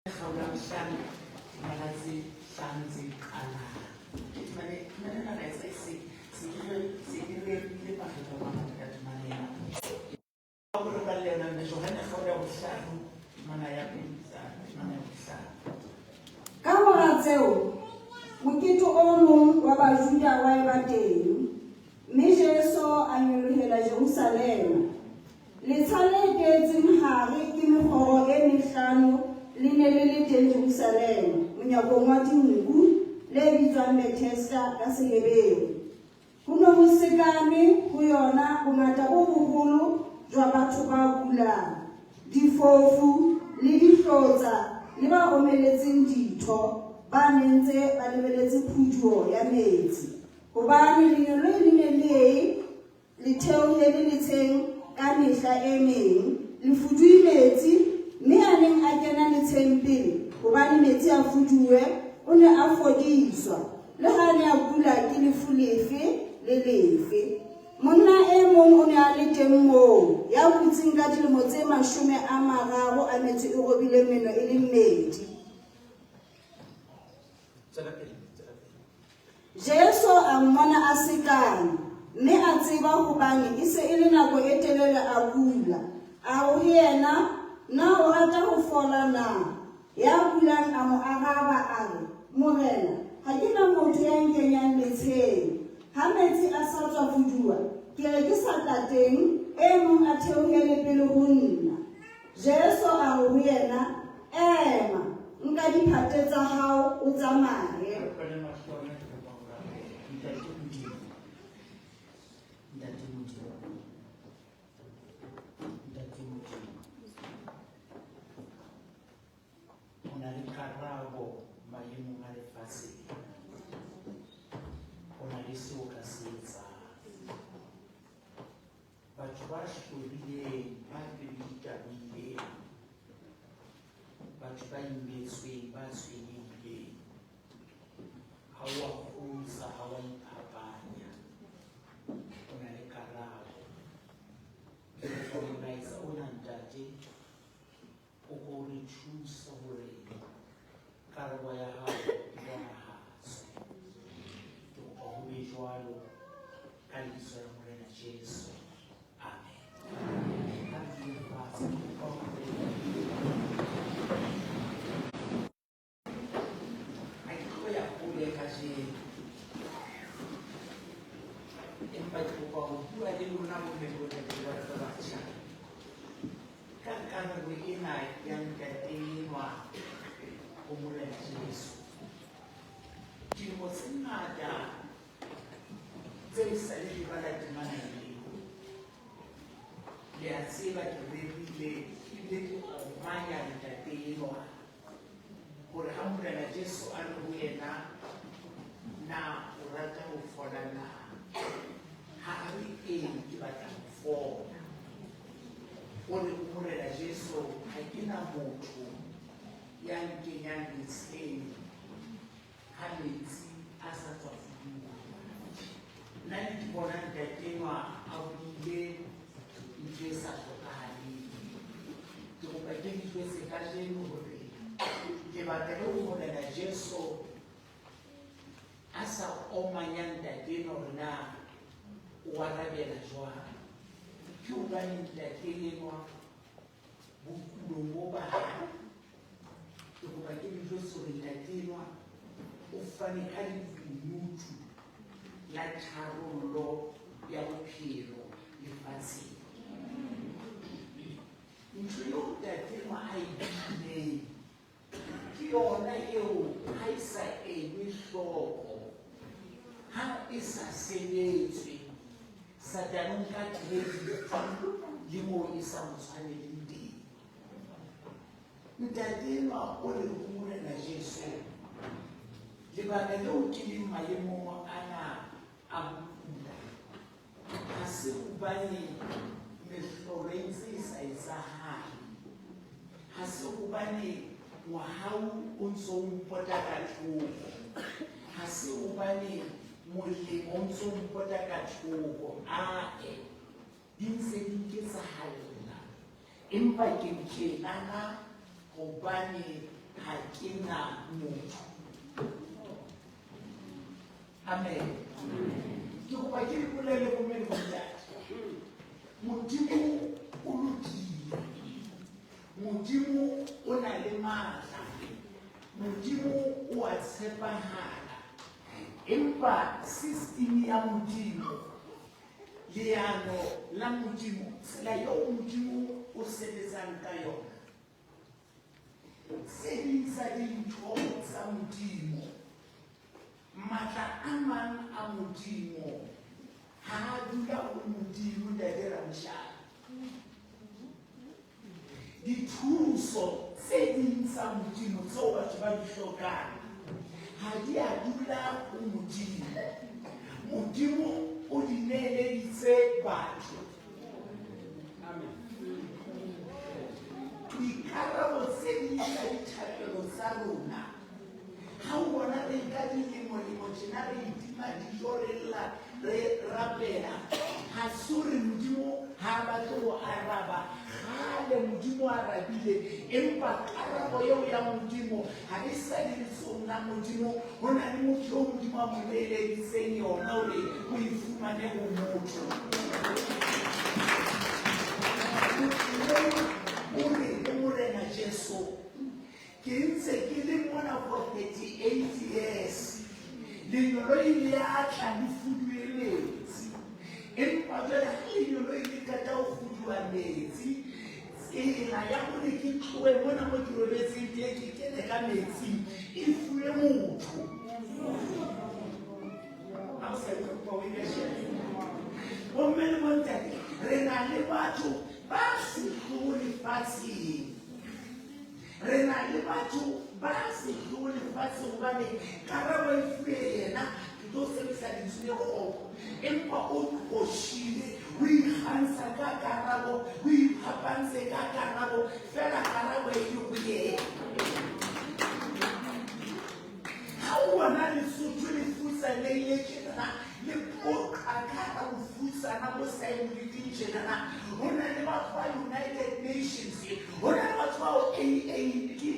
Kgaolo ya bohlano, temana tse hlano tse qalang. Ke temana temana ena ra etsa e se se ke re se ke rerile makgetlo a mangata ka temana ena. Ko re balle yona mme Johane kgaolo ya bohlano temana ya pele tsa temana ya bohlano. Ka mora tseo, mokete o mong wa Bajuda wa eba teng, mme Jesu a nyolohela Jerusalema. Letsha le teetsweng hare ke mekgoro e mehlano le ne le le teng Jerusalema, monyakong wa dinku, le bitswang Bethesda ka Seheberu. Ho ne ho sekame ho yona bongata bo boholo jwa batho ba kulang, difofu, le dihlotsa, le ba omeletseng ditho, ba neng ntse ba lebeletse phuduo ya metsi, hobane lengeloi le ne le ye Le theohele letsheng ka mehla e meng, le fuduwe metsi, mme ya neng a kena letsheng pele, hobane metsi a fuduwe, o ne a fodiswa, le ha a ne a kula ke lefu lefe le lefe. Monna e mong o ne a le teng moo, ya kutseng ka dilemo tse 38 meno e le mmedi. Jesu a mmona a sekame, mme a tseba hobane e se e le nako e telele a kula. A re ho yena, Na o rata ho fola na? Ya kulang a mo araba, a re, Morena, ha ke na motho ya nkenyang letsheng. Ha metsi a sa tswa fuduwa, ke re ke sa tla teng, e mong a theohele pele ho nna. Jesu a re ho yena, Ema, nka diphate tsa hao, o tsamaye. Re kwale mahlo a rona ke kopa ho rapela. Ntate Modimo, Ntate Modimo, Ntate Modimo, o na le karabo maemong a lefatshe lena. O na le seo o ka se etsang. Batho ba hlorileng, ba pelo di tabohileng, batho ba imetsweng, ba tshwenyehileng. Ha o a kgutsa, ha o a iphapanya, o na le karabo. Ke kopa molaetsa ona Ntate, o ko re thuse hore karabo ya hao e bonahatswe. Ke kopa ho be jwalo ka lebitso la Morena Jesu. Amen. Ha re dule fatshe, ke kopa hore ha ke tlo ya hole kajeno, empa ke kopa ho bua le lona bomme le bontate le batho ba batjha ka karabo ena ya ntate enwa ho Morena Jesu. Dilemo tse ngata tse e sa le ke bala temana eo, le a tseba ke rerile ebile ke omanya ntate enwa hore ha Morena Jesu a re ho yena, na o rata ho fola na? Ha a re ee, ke batla ho fola. O re ho Morena Jesu, ha ke na motho ya nkenyang letsheng ha metsi a sa tswa fuduwa. Nna ne ke bona ntate enwa a buile ntho e sa hlokahaleng. Ke kopa ke le jwetse kajeno hore lebaka leo Morena Jesu a sa omanya ntate enwa hore na o arabela jwang, ke hobane ntate enwa bokulong bo ba hae, ke kopa ke le jwetse hore ntate enwa o fane ka lekunutu la tharollo ya bophelo lefatsheng. Ntho eo ntate enwa a e buileng ke yona eo ha e sa elwe hloko, ha e sa sebetswe, Satane o nka credit le moo e sa mo tshwaneleng teng. Ntate enwa o re ho Morena Jesu, lebaka leo ke leng maemong ana a ho kula ha se hobane mehlolo e ntse e sa etsahale, ha se hobane mohau o ntse o mpota ka thoko, ha se hobane molemo o ntse o mpota ka thoko, ae, di ntse di nketsahalla, empa ke tjenana. Hobane ha ke na motho. Amen. Ke kopa ke le bolelle bomme le bontate. Modimo o lokile. Modimo o na le matla. Modimo o a tshepahala. Empa system ya Modimo, leano la Modimo, tsela eo Modimo o sebetsang ka yona, tse ding tsa dintho tsa Modimo, matla a mang a Modimo ha a dula ho Modimo, Ntate Ramoshabe. Dithuso tse ding tsa Modimo tseo batho ba di hlokang ha di a dula ho Modimo. Modimo o di neeleditse batho. Dikarabo tse ding tsa dithapelo tsa rona, ha o bona re nka dilemo-lemo tjena re itima dijo, re lla, re rapela, ha se hore Modimo ha a batle ho araba. Kgale Modimo a arabile, empa karabo eo ya Modimo ha e sa le letsohong la Modimo. Ho na le motho eo Modimo a mo neeleditseng yona hore o e fumane ho motho. Motho eo o re ho Morena Jesu, Ke ntse ke le mona for 38 years. Lengeloi le a tla le fuduwe metsi. Empa jwale ha lengeloi le qeta ho fuduwa metsi, tsela ya hore ke tlohe mona mo ke robetseng teng ke kene ka metsing e fuwe motho. Ha o sa utlwa kopa o e shebe. Bomme le bontate, re na le batho ba sehloho lefatsheng. Re na le batho ba sehloho lefatsheng hobane karabo e fuwe yena. Ke tlo sebedisa lentswe le kgopo, empa o qoshile, o ikgantsha ka karabo, o iphapantse ka karabo, fela karabo e le ho yena. Ha o bona Lesotho le futsanehile tjenana, le poqa ka hara bofutsana bo sa emoletseng tjenana, ho na le batho ba United Nations, ho na le batho bao AA ke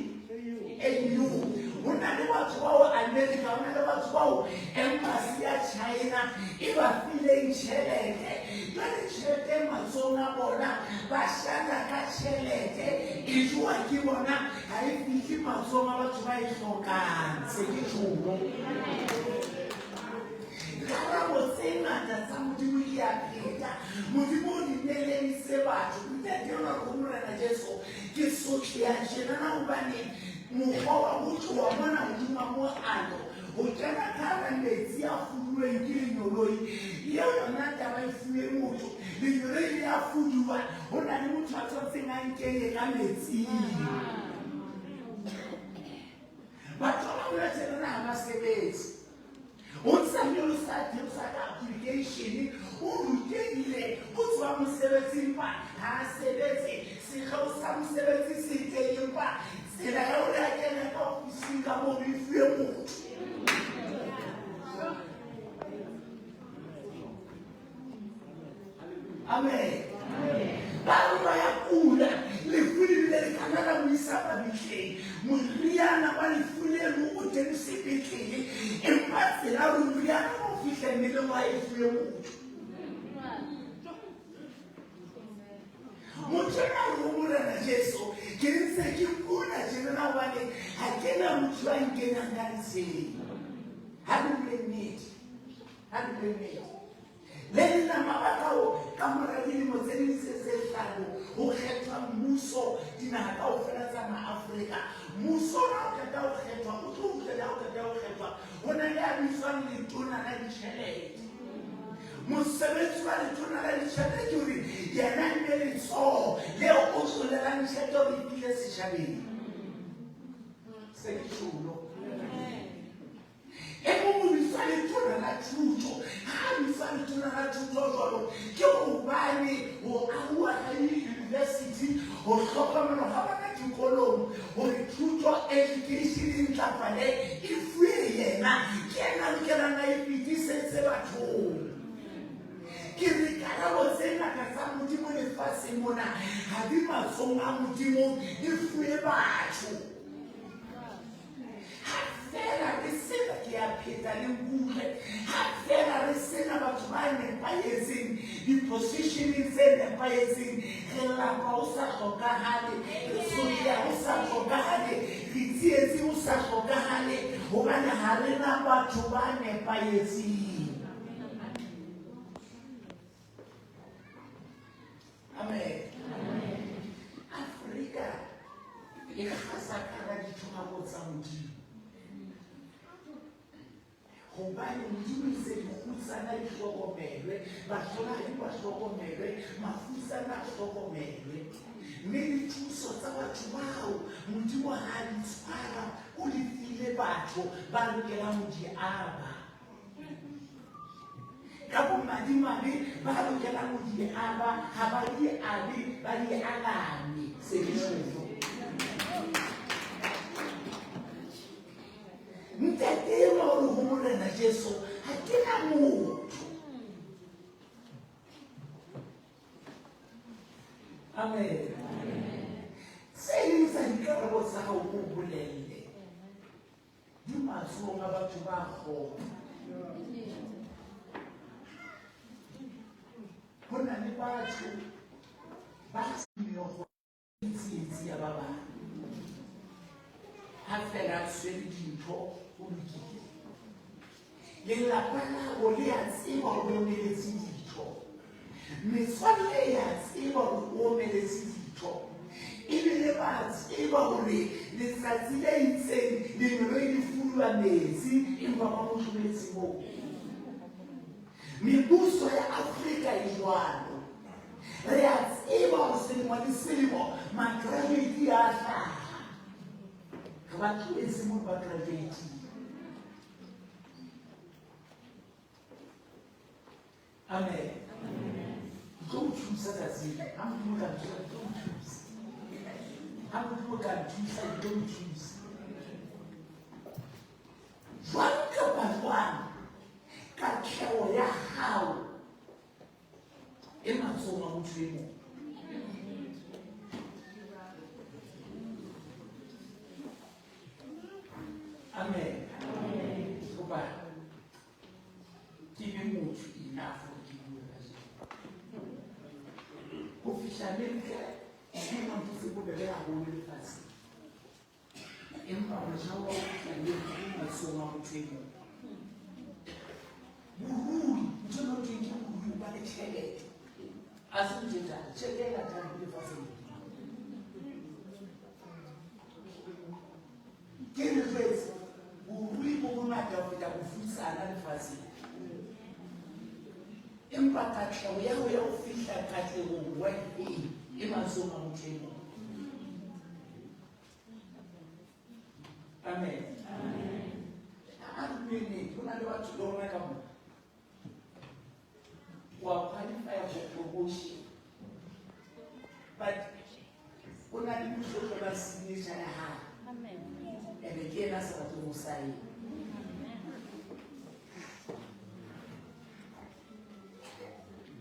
AU, ho na le batho bao America, ho na le batho bao embassy ya China e ba fileng tjhelete. Jwale tjhelete e matsohong a bona, ba shata ka tjhelete, e jowa ke bona, ha e fihle matsohong a batho ba e hlokang. Se ke tjholo. Karabo tse ngata tsa Modimo ke a pheta. Modimo o di neeleditse batho. Ntate enwa re ho Morena Jesu, ke sotleha tjenana hobane mokgwa wa ho tloha mona hodima moalo ho kena ka hara metsi a fuduweng ke lenyoloi, eo yona taba e fuwe motho. Lenyoloi le a fuduwa, ho na le motho a tshwantseng a nkenye ka metsing. Batho ba bangwe tjenana ha ba sebetse. O ntsa nyolosa theosa ka application, o rutehile, o tswa mosebetsi empa ha a sebetse. Sekgeo sa mosebetsi se teng empa tsela ya hore a kene ka ofising ka mono e fuwe motho. Amen. Ba rona ya kula, lefu le bile le kana la mo isa mabitleng. Moriana wa lefu leno o teng sepetlele, empa tsela ya hore moriana o fihle mmeleng wa e fuwe motho. Motho enwa a re ho Morena Jesu, ke ntse ke kula tjenana hobane ha ke na motho ya nkenyang ka letsheng. Ha re bue nnete. Ha re bue nnete. Le leng la mabaka ao ka mora dilemo tse ding tse tse hlano ho kgethwa mmuso dinaha kaofela tsa maAfrika. Mmuso ona o qeta ho kgethwa, o tlo utlwa le ha o qeta ho kgethwa, ho na le a bitswang letona la ditjhelete. Mosebetsi wa letona la ditjhelete ke hore yena e be letsoho le otlolelang tjhelete hore e fihle setjhabeng. Se ke tjholo. E mong o bitswa letona la thuto. Ha a bitswa letona la thuto jwalo, ke hobane ho ahuwa ha di-university, ho hlokomelwa ha bana dikolong, hore thuto, education e ntlafale, e fuwe yena. Ke yena a lokelang a e fetisetse bathong. Ke re karabo tse ngata tsa Modimo lefatsheng mona ha di matsohong a Modimo, di fuwe batho. Ha feela re sena, ke a pheta le nkutlwe, ha feela re sena batho ba nepahetseng dipositioneng tse nepahetseng, re lapa ho sa hlokahale, re sotleha ho sa hlokahale, re tsietsi ho sa hlokahale, hobane ha re na batho ba nepahetseng. Amen. Afrika e kgasa ka dithohako tsa Modimo. Hobane Modimo itse dikgutsana di hlokomelwe, bahlolohadi ba hlokomelwe, mafutsana a hlokomelwe. Mme dithuso tsa batho bao Modimo ha a di tshwara, o di file batho ba lokelang ho di aba. Ka bomadimabe ba lokelang ho di aba ha ba di abe, ba di alame. Se ke tjho. Ntate enwa o re ho Morena Jesu, ha ke na motho. Amen. Tse ding tsa dikarabo tsa hao o bolelle di matsohong a batho ba kgopo. Ho na le batho ba meokgo tsietsi ya ba bang. Ha fela a tshwere dintho ho lokile. Lelapa labo le a tseba hore o omeletse ditho. Metswalle e a tseba hore o omeletse ditho. Ebile ba a tseba hore letsatsi le itseng lengeloi le fuduwa metsi empa ba mo tlohetse moo. Mebuso ya Afrika e jwalo. Re a tseba hore selemo le selemo ma-graduate a hlaha. Re ba tlohetse moo ba graduate. Amen. Ke tlo o thusa tsatsing. Ha Modimo ka nthusa, ke tlo o thusa. Ha Modimo ka nthusa, ke tlo o thusa. Jwang kapa jwang, katleho ya hao e matsohong a motho e mong. Amen. Kopa ke be motho enough hore ke bue kajeno. Ho fihla Amerika ke yona ntho tse bobebe haholo lefatsheng. Empa motjha wa ho fihla Amerika e matsohong a motho e mong. Borui, ntho e thweng ke borui, ba le tjhelete. A se ntho e thata, tjhelete e ngata hampe lefatsheng. Ke re jwetse, borui bo bongata ho feta bofutsana lefatsheng. Empa katleho ya ho ya ho fihla katlehong wealth-eng e matsohong a motho e mong. Amen. A re bueng nnete, ho na le batho le rona ka mona. Wa qualify for promotion. But o na le motho o hlokang signature ya hae. Ene ke yena a sa batleng ho saena.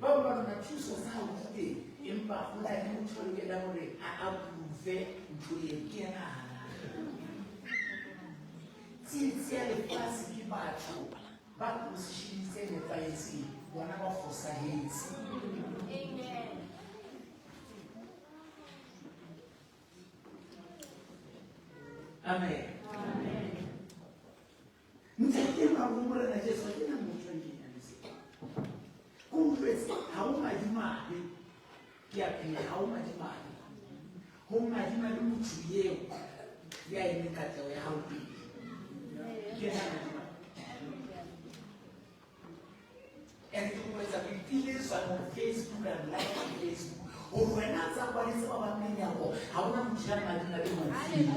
Ba bang ba lona thuso tsa hao di teng, empa ho na le motho a lokelang hore a approve ntho eo, ke yena a hanang. Tsietsi ya lefatshe ke batho ba position tse nepahetseng, bona ba fosahetse. Amen. Ntate enwa ho Morena Jesu, ha ke na motho a nkenyaletseng. Ke o jwetse, ha o madimabe. Ke a phela, ha o madimabe. Ho madimabe motho eo ya emeng katleho ya hao pele. Ke yena madimabe. And ke ho etsa boipiletso on Facebook and live on Facebook. Hore wena a tsa kwaletse ba bang menyako, ha hona motho ya madimabe ho o feta.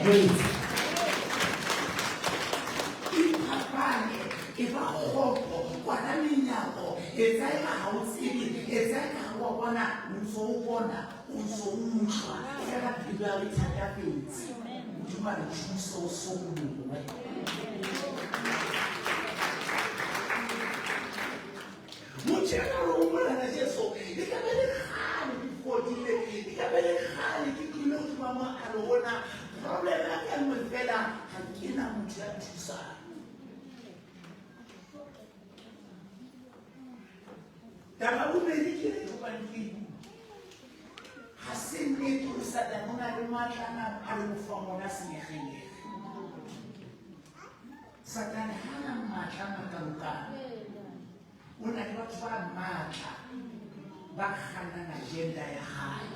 Jwetse. Iphapanye, e ba kgopo, kwala menyako, etsa eka ha o tsebe, etsa eka ha wa bona, o ntso o bona, o ntso o utlwa, fela pelo ya hao e thatafetse. Modimo a re thuse o sokolohe. Motho enwa thusang. Taba bobedi ke re hobane ke e bua. Ha se nnete hore Satane o na le matla ana a re mo fang ona senyegenyege. Satane ha a na matla a makalokalo. O na le batho ba matla ba kgannang agenda ya hae.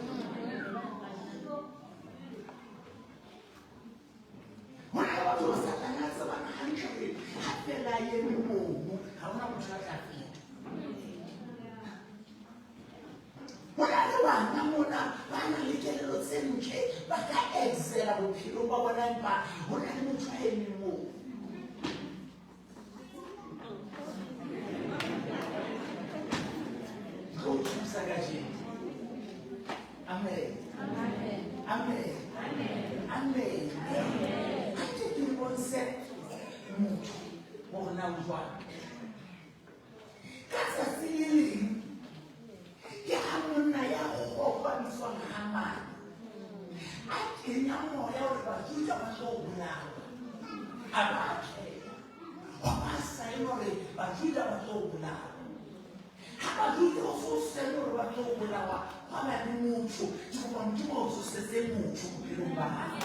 Ho na le batho ba Satane a tsebang hantle hore ha feela a eme mono, ha hona motho a tla feta. Ho na le bana mona ba nang le kelello tse ntle, ba ka excela bophelong ba bona, empa ho na le motho a emeng moo. Tlo o thusa kajeno. Amen. Amen. Amen. Ha ke ke le bontshe motho hore na o jwang. Ka tsatsi le leng ke ha monna ya kgopo a bitswang Hamane a kenya moya hore Bajuda ba tlo bolawa. A ba atleha. Wa ba saena hore Bajuda ba tlo bolawa. Ha Bajuda ba so saena hore ba tlo bolawa, hwa ba le motho. Ke kopa Modimo a o tsosetse motho bophelong ba hao.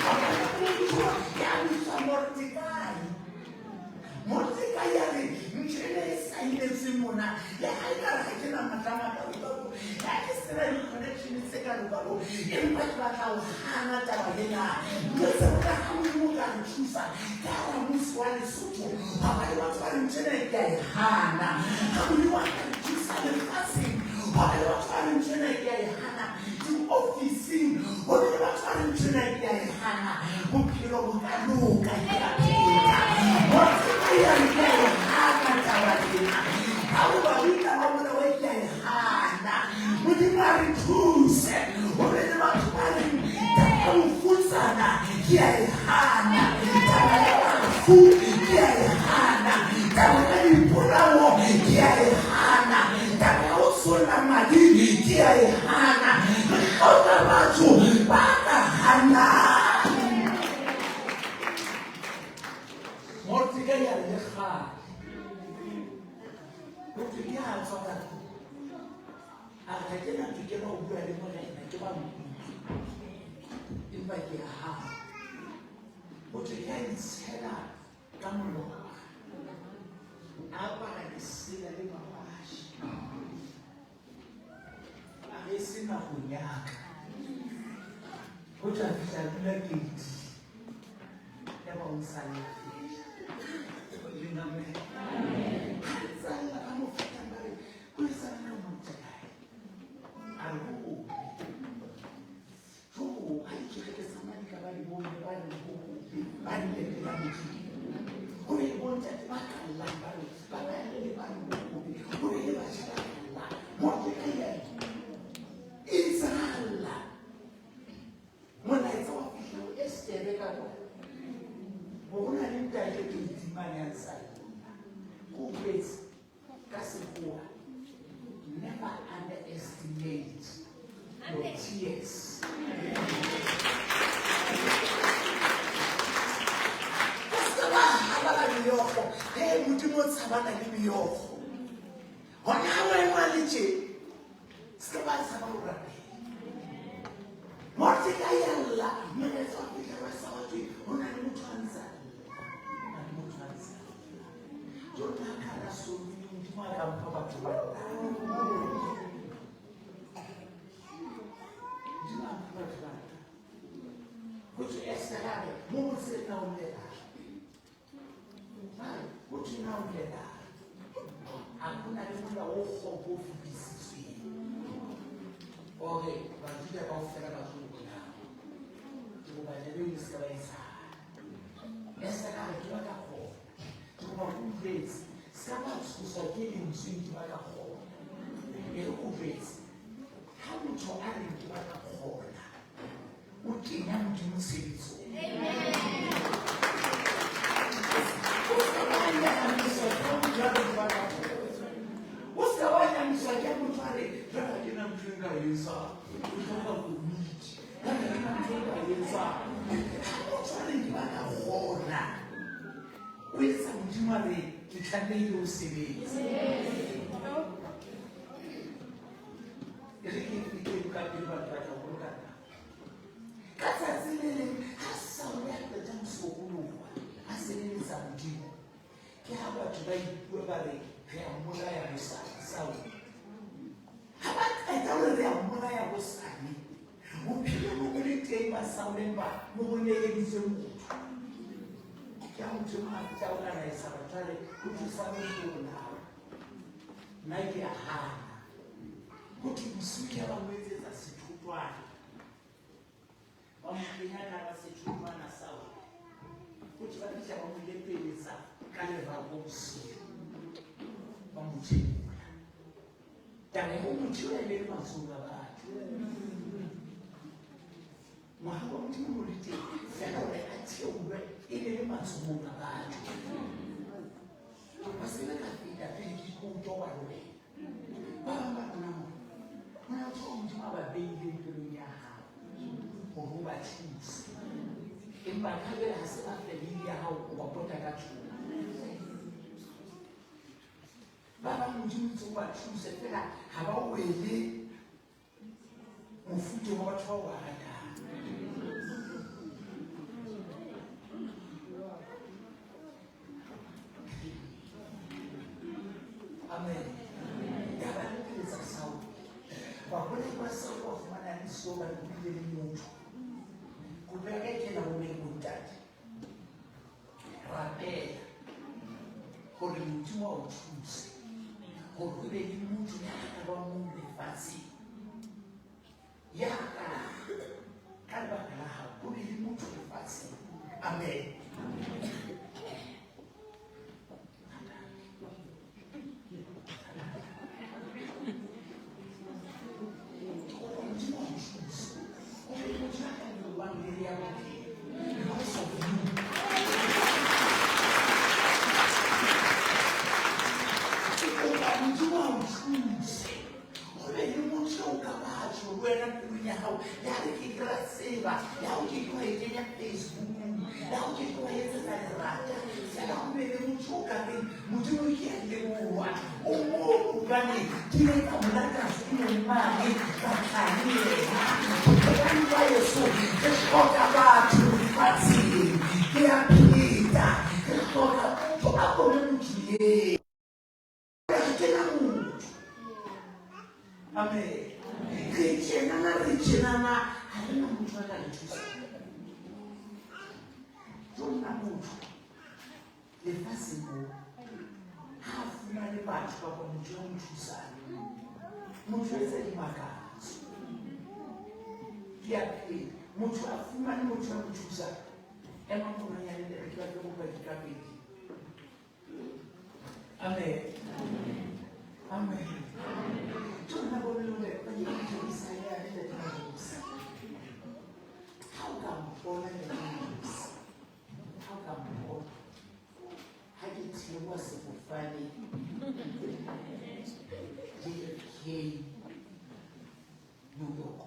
Hwa ba le motho ya bitswang Mordekai. Mordekai a re, Ntho ena e saenetsweng mona, le ha ekare ha ke na matla a makalokalo, le ha ke se na di-connection tse kalokalo, empa ke batla ho hana taba ena. Ntho tse ka ha Modimo o ka re thusa, ka hara mmuso wa Lesotho, hwa ba le batho ba re ntho ena ke a e hana. Ha Modimo a ka re thusa lefatsheng, hwa ba le batho ba re ntho ena ke a e hana. Diofising, ho be le batho ba re ntho ena ke a e hana. Bophelo bo ka loka, ke a pheta. Mordekai a re ke a e hana taba ena. Ha ho Bajuda ba bolawe ke a e hana. Modimo a re thuse. Ho be le batho ba reng taba ya bofutsana ke a e hana. Taba ya bafu ke a e hana. Taba ya dipolao ke a e hana. Taba ya ho tsholla madi ke a e hana. Re hloka batho ba ka hanang. Mordekai a re le kgale. Ho thwe ke ha a tswa ka tlung. A re ha ke na tokelo ho bua le morena, ke ba nkutlwe. Empa ke a hana. Ho thwe ke a itshela ka molora. A apara lesela le mawashe. A re e se nakong ya ka. Ho thwe a fihla a dula keiting. Yaba o nsalla feela. Leng amen. Ha nsalla ba mo fetang ba re, ho etsahala na Mordekai? A re ho hobe. Jo, ha dikereke tsa mane ka ba le bomme ba reng ho hobe, ba lepela Modimo. Ho be le bontate ba kallang ba re ba baelele ba re ho hobe. Ho be le batjha ba kallang. Mordekai a etsahalla. Molaetsa wa fihla ho Estere ka kwa. Hore ho na le ntate keiting mane a ntsa lla. Ke o jwetse ka sekgowa, never underestimate your tears. O se ka wa habala meokgo. He, Modimo o tshabana le meokgo. Hona ha maemo a le tje, se ka ba tshaba ho rapela. Mordekai a lla, molaetsa wa fihla wa sa wa thwe, ho na le motho a ntsa lla. Ho na le motho a ntsa lla. Jo nna ka ra somile, Modimo a ka mpha batho ba llang. Modimo a mpha batho ba llang. Ho thwe Esther a re, mo motseng na o llelang? Ba re, ho thwe na o llelang? A ho na le molao o kgopo o fetisitsweng hore Bajuda kaofela ba tlo bolawa. Ke kopa taba eo e se ka ba etsahala. Esther a re, ke batla kgona. Ke kopa o ujwetse. Se ka ba tshoswa ke lentswe ke batla kgona. E re o jwetse. Ha motho a re ke batla kgona, o kenya Modimo tshebetsong. O se ka wa nyahamiswa ke ha motho a re ke batla kgona. O se ka wa nyahamiswa ke ha motho a re jwale ha ke na ntho e nka e etsang. O hloka komiti. Jwale ha ke na ntho e nka e etsang. Tlamehile o sebetse. E re ke fihle ka pele batho ba tla boloka nako. Ka tsatsi le leng ha Saule a qeta ho sokoloha, a sebeletsa Modimo, ke ha batho ba ipua ba re re a mmolaya hosane Saule. Ha ba qeta hore re a mmolaya hosane, bophelo bo bo le teng ba Saule empa bo bo neleditswe motho. Ke ha motho e mong a fihla o lalaisa batho a re ho thwe Saule ke o bolawa. Nna ke a hana. Ho thwe bosiu ke ha ba mo etsetsa sethotwana. Ba mo kenya ka hara sethotwana Saule. Ho thwe ba fihla ba mo lepeletsa ka lerako bosiu. Ba mo theola. Taba ya ho mo theola e ne le matsohong a batho. Mohau wa Modimo o le teng, fela hore a theolwe e ne le matsohong a batho. Ba se ba ka feta pele ke ikutlwa wa le wena. Ba bang ba rona mona, ho na le batho bao Modimo a ba beileng pelong ya hao hore o ba thuse. Empa ka jwale ha se ba family ya hao, o ba pota ka thoko. Ba bang Modimo o itse o ba thuse fela ha ba wele mofuteng wa batho ba o ba ratang. Amen. Ya ba lekeletsa Saule. Babolai ba Saule ba fumana le seo ba le le motho. Kopo ya ka e kena bo mme le bontate. Rapela hore Modimo a o thuse hore o be le motho ya ka bang mong lefatsheng ya ka ka lebaka la hao o be le motho lefatsheng. Amen. Modimo a o thuse o be le motho ya ka nyolohang le ya bophelo because of you. Ke kopa Modimo a o thuse go be le motho o ka batho le wena pelong ya gago ya re ke ke ra tseba ya o ke ke wa e kenya Facebook ya o ke ke wa etsetsa lerata fela go be le motho o ka reng Modimo ke a leboha o moo hobane ke ile ka mo lata sekolong mane ka tla le yena. Bophelong ba Yesu re hloka batho lefatsheng. Ke a pheta, re hloka motho a bone motho eo. Re kena motho. Amen. Re tjenana, re tjenana, ha re na motho a ka re thusang. Jo nna motho. Lefatsheng mo ha a fumane batho kapa motho ya mo thusang, motho etsa dimakatso. Ke a phela, motho a fumane motho ya mo thusang. Ema mononyane le re ke batle bopaki ka pele. Amen. Amen. Ke rona bo le hore ba ke ba ya le ntate Majosi. Ha o ka mpona ntate Majosi, Ha o ka mpona ha ke theoha sefofane JFK New York,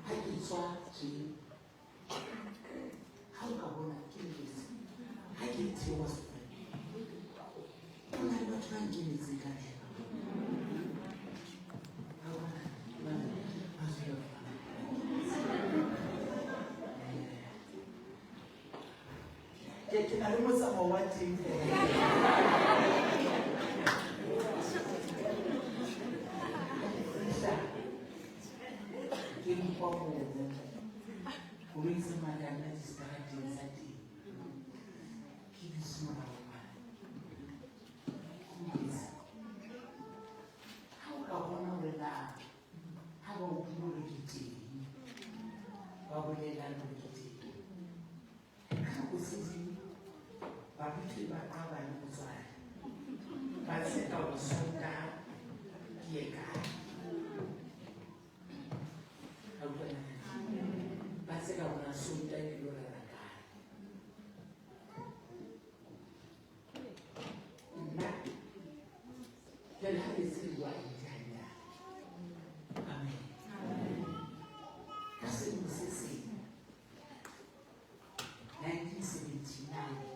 ha ke tswa tje, ha o ka bona ke letse ha ke theoha sefofane, ho na le batho ba nkemetseng ka ntle. Ke na le motsamao wa teng fela. Fihla ke nkwa mono, koloi tse makana diseterateng tsa teng. Ke dutse morao mane. Ha o ka bona hore na ha ba utlwe hore ke teng, ba bolelang hore ke teng. Ka nako tse ding baruti ba qabane motswadi, ba tseka hore Sontaha ke ye kae. Ka utlwa na? Ba tseka hore na Sontaha ke lo rera kae. Nna jwale ha ke tsebe jwang ke hanyane. Amen. Ka selemo se seng 1979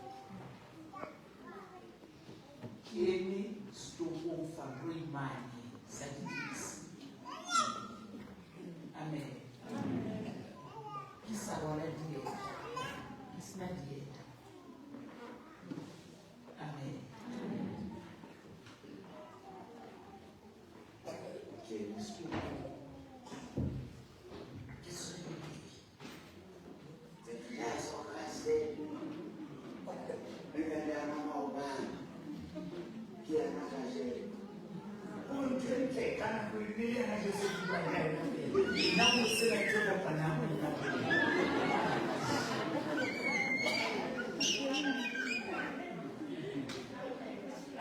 tlo kopana ho nna.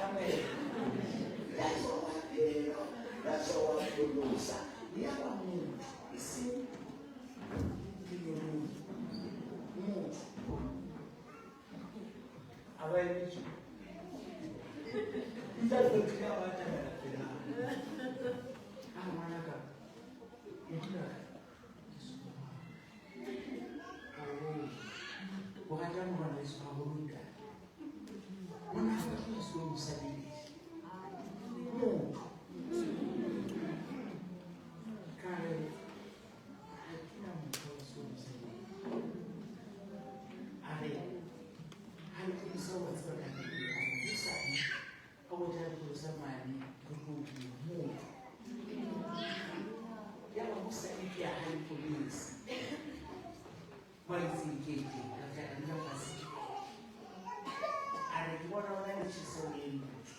Amen. Ya tswa wa phela, ya tswa wa pholosa, ya ba motho, e seng lengeloi. Motho. A ba emetse. Ntate o tlile a ba atamela pela. A re, ngwanaka, Modimo wa ka, ke sekgowa. Oh, o rata morena Jesu haholo ntate. Monna ha ke ya sekolong sa Bibele. Motho. Ka re, ha ke na motho wa sekolong sa Bibele. A re, ha le tlisa wa tseba ka Bibele, a re, hosane, ka ho tla dikolo sa mane, re tlo bua motho. Ya ba hosane ke ya ha lepolesa. Ba itseng ke teng, ka tla ka dula fatshe. A re, ke bona o na le tjheseho e ntle.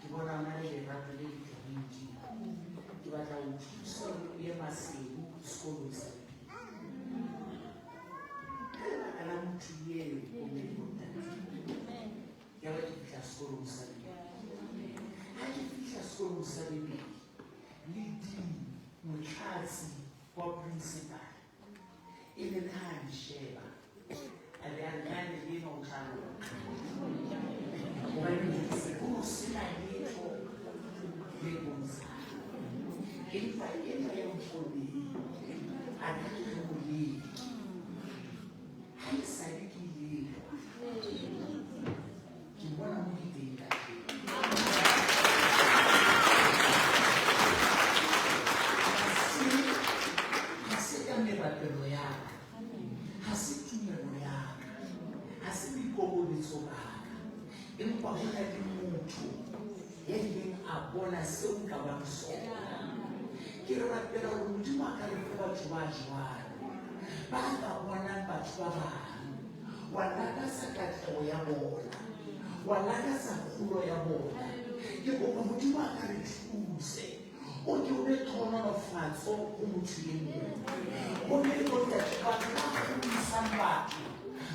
Ke bona o na le lerato le letle ho Modimo. Ke batla ho o thusa hore o ye Maseru sekolong sa Bibele. Ka lebaka la motho eo, bomme le bontate, ya ba ke fihla sekolong sa Bibele. Ha ke fihla sekolong sa Bibele, le dean, motlatsi wa principal, e ne le ha a nsheba, a be a re, "Nyane enwa o tla loka." Hobane sekolo sena letho le bontshang. Empa enwa ya mponeng, a ka ke re mo leke. Ha e sale ke lekwa, ke bona mo ke teng kajeno. Ha se ka merapelo ya ka, ha se tumelo ya ka, ha se boikokobetso ba ka, empa ho na le motho ya ileng a bona seo nka bang sona. Ke re rapela hore Modimo a ka re fe batho ba jwalo, ba ka bonang batho ba bang, wa lakatsa katleho ya bona, wa lakatsa kgolo ya bona. Ke kopa Modimo a ka re thuse, o ke o be tlhohonolofatso ho motho e mong. Bomme le bontate, batho ba kgodisang batho,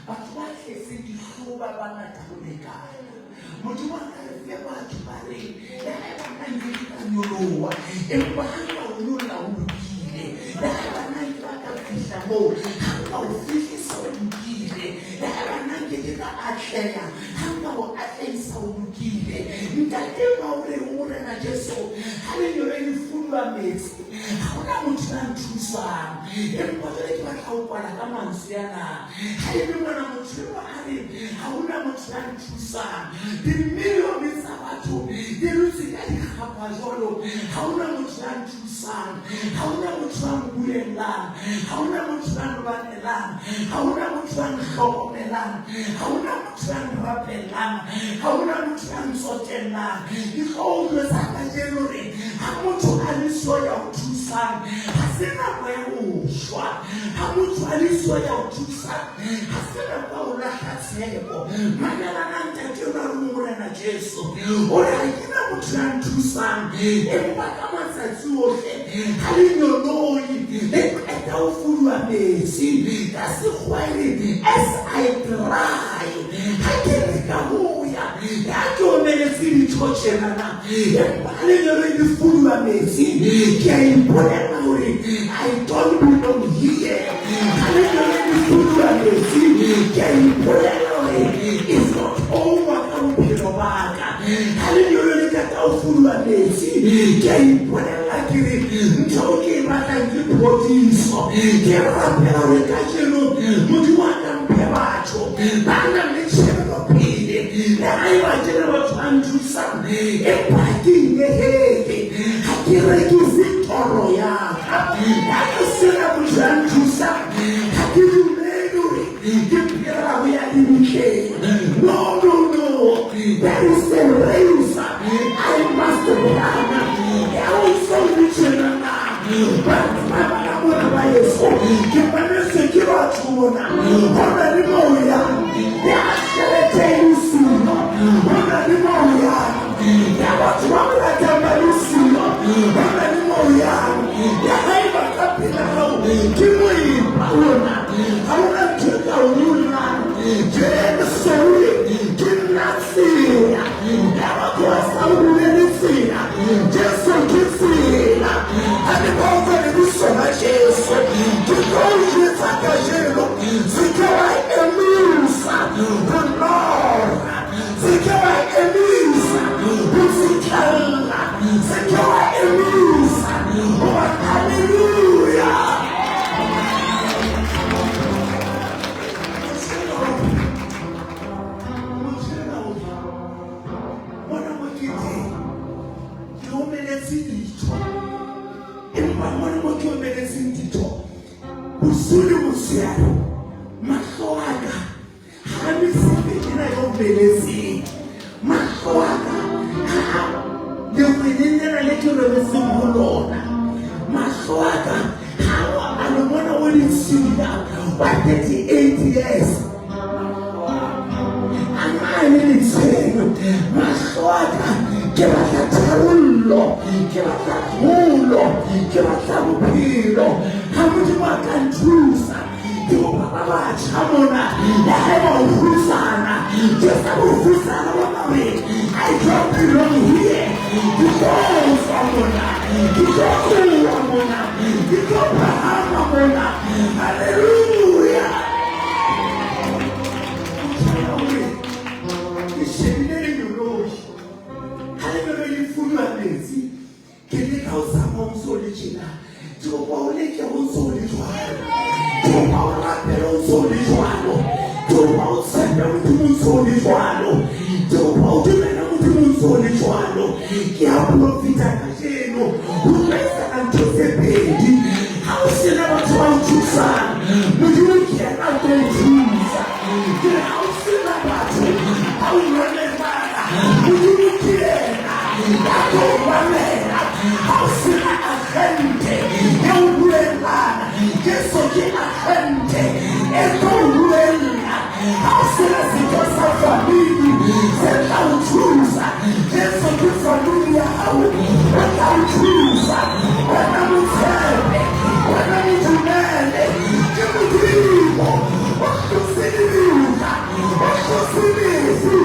batho ba tletseng dihlong ba bangata ho lekana. Modimo a ka re fe batho ba reng, le haeba nna nke ke ka nyoloha, empa ha nka o nyolla ho lokile. Le haeba nna nke ba ka fihla moo, ha nka o fihlisa ho lokile. Le haeba nna nke ke ka atleha, ha nka o atlehisa ho lokile. Ntate enwa o re ho Morena Jesu, ha lengeloi le fuduwa metsi, ha hona motho ya nthusang. Empa jwale ke batla ho kwala ka mantswe ana. Ha e le mona motho enwa a re, ha hona motho ya nthusang. Dimilione tsa batho di dutse ka dikgapha jwalo, ha hona motho ya nthusang, ha hona motho ya mbuellang, ha hona motho ya nlwanelang, ha hona motho ya nhlokomelang, ha hona motho ya nrapellang, ha hona motho ya ntsotellang. Ke tlo o jwetsa kajeno hore ha motho a le siyo ya o thusang, ha se nako ya ho shwa. Ha motho a le siyo ya o thusang, ha se nako ya ho lahla tshepo. Mamela na ntate enwa re ho Morena Jesu, o re ha ke na motho ya nthusang, empa ka matsatsi ohle ha lengeloi le qeta ho fuduwa metsi, ka sekgowa e re as I dry, ha ke leka ho ya, ya ke omeletse ditho tjenana, empa ha lengeloi le fuduwa metsi, ke a ipolella hore I don't belong here. Ha lengeloi le fuduwa metsi, ke a ipolella hore it's not over ka bophelo ba ka. Ha lengeloi le qeta ho fuduwa metsi, ke a ipolella ke re ntho eo ke e batlang ke phodiso. Ke rapela hore kajeno Modimo a ka mphe batho ba nang le tjhebelopele. Le haeba ke le batho ba nthusang, empa ha ke inehele, ha ke rekise toro ya ka. Ha ke sena motho ya nthusang, ha ke dumele hore ke phela ho ya lebitleng. No, no, no. There is a race I must run. Ya o so le tjenana. Batho ba bana mona ba heso, ke mametswe ke batho mona. Ho na le moo yang ya tjhelete e le siyo. Ho na le moo yang ya batho ba mo ratang ba le siyo. Ho na le moo yang ya haeba ka pela hao Ke moepa ona. Ha hona ntho e ka o nyollang. Jesu o re, Ke nna tsela. Ya batho ba sa o bulele tsela. Jesu ke tsela. Ha le ba utlwa lebitso la Jesu, ke tlo o jwetsa kajeno, se ke wa emisa ho lora. Se ke wa emisa ho tsitlalla. Se ke wa emisa hobane haleluya. Motho enwa o re, Mona mo ke teng, ke omeletse ditho. Empa mona mo ke omeletseng ditho, bosiu le motshehare, mahlo a ka ha mesebe ena e omeletseng, mahlo a ka ha lengweleng lena le ke robetseng ho lona, mahlo a ka ha a le mona o ditshila wa 38 years, a mane letsheng, mahlo a ka ke batla tharollo, ke batla tlholo, ke batla bophelo. Ha Modimo a ka nthusa, ke kopa ba batjha mona, le haeba o kgutsana, jwetsa bokgutsana bona hore I don't belong here. Ke tlo tswa mona, ke tlo tloha mona, ke tlo phahama mona. Hallelujah. Motho o re, ke shebile lengeloi, ha lengeloi le fuduwa metsi, ke leka ho tsamaya o ntso o le tjena. Ke kopa o leke ho ntso o le jwalo. Ke kopa o rapele o ntso o le jwalo. Ke kopa o tshepe Modimo o ntso o le jwalo. Ke kopa o dumele Modimo o ntso o le jwalo. Ke a profita kajeno, ho tlo etsahala ntho tse pedi. Ha o sena batho ba o thusang, Modimo ke yena a tlo o thusa. Ke re ha o sena batho ba o lwanelang, Modimo ke yena ya tlo o lwanela. Ha o sena agente e o buellang, Jesu ke agente e tlo o buella. Ha o sena setho sa family se tla o thusa, Jesu ke family ya hao, o tla o thusa. Wena mo tshepe, wena mo dumele, ke Modimo o hlotse lebitla, o hlotse lefu,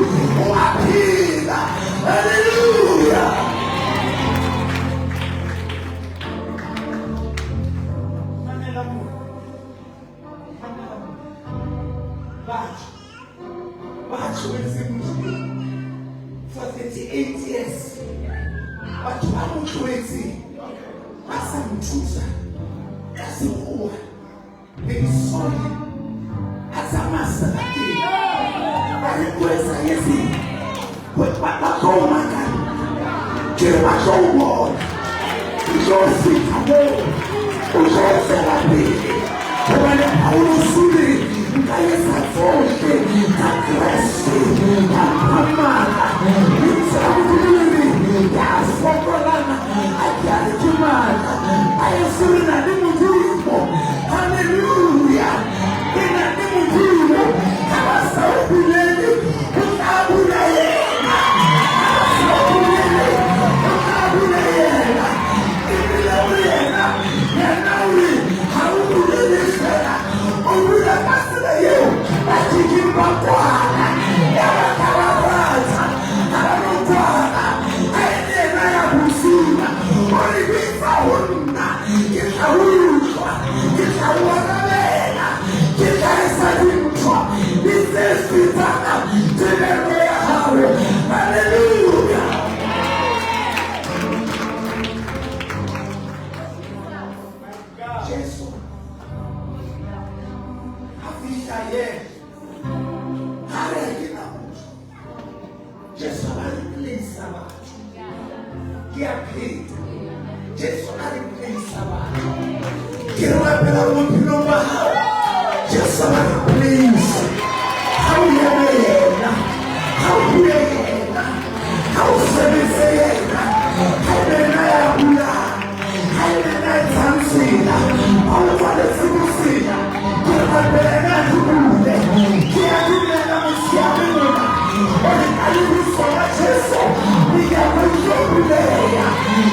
o a phela. Hallelujah. Mamela mona. Mamela mona. Batho ba tlohetseng Modimo for 38 years, batho ba mo tlohetseng ba sa mo thusa ka sekgowa, they saw him a tsamaya seterateng, ba re o etsahetseng, ba tlo o makalla, ke re ba tlo o bona, o tlo fihla moo, o tlo tswela pele, hobane Paulus o re nka etsa tsohle ka Kreste ya mphang matla. Lentswe la Modimo le re ya fokolang a ke a re ke matla. A eso re na le Modimo. Hallelujah. Re na le Modimo. Ha ba sa o bulele, ho tla bula yena. Ha ba sa o bulele, ho tla bula yena. Ebile o yena, yena o re ha o bulele fela, o bula ka tsela eo ba kekeng ba kwala. Ya ba tla ba rata, ha ba no kwala. Ha e le yena ya bosula, o re bitsa ho nna, ke tla utlwa, ke tla o arabela, ke tla etsa dintho le tse fetang tebello ya hao. Hallelujah. Jesu ha fihla yena, ha re ha ke na motho. Jesu a ba replace batho. Ke a pheta. Jesu a replace batho. Ke rapela hore bophelong ba hao, Jesu a ba replace. Ha o eme yena, ha o bue yena, ha o sebetse yena, ha ebe yena ya bulang, ha ebe yena ya etsang tsela, ha o tswaletse bosela, ke rapela yena a di bule. Ke a dumela motshehare mona, hore ka lebitso la Jesu menyako e tlo buleha.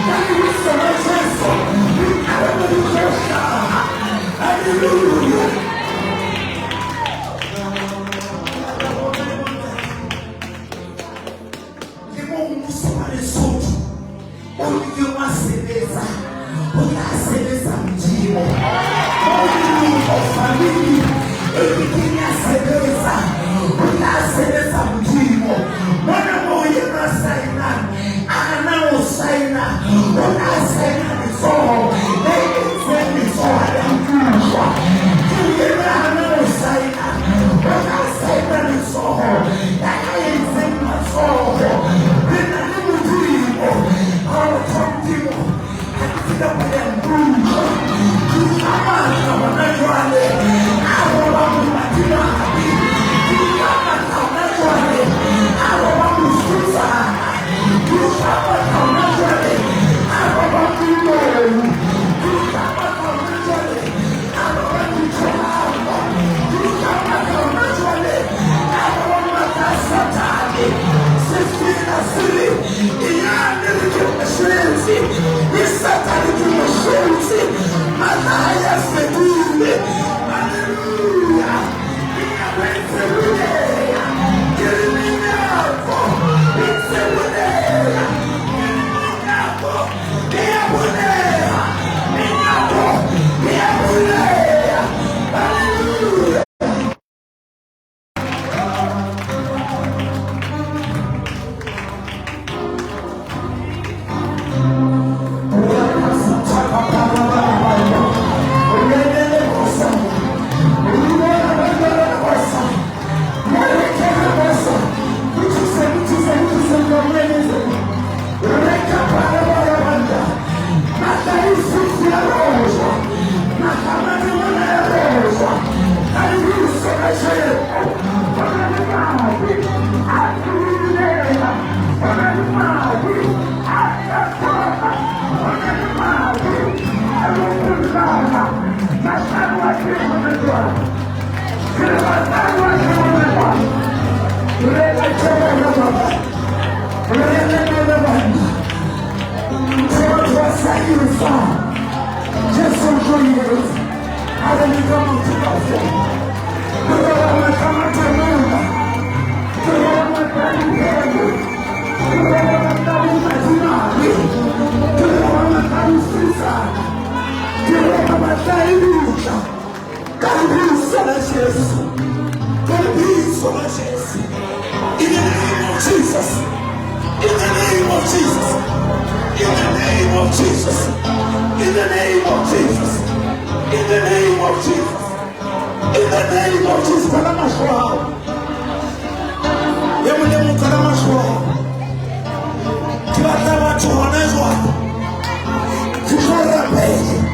Ka lebitso la Jesu dikarabo di tlo hlaha. hlotse, le Satane ke mo hlotse, matla a hae a fedile. Hallelujah. Menyako e ntse buleha. Ke re menyako e ntse buleha. Ke re menyako e a buleha. Menyako e a buleha. Hallelujah. In the name of Jesus. In the name of Jesus. In the name of Jesus. In the name of Jesus. In the name of Jesus. In the name of Jesus. Kwala mahlo a hao. E mong le mong kwala mahlo a hao. Ke batla batho hona jwale. Ke tlo rapela.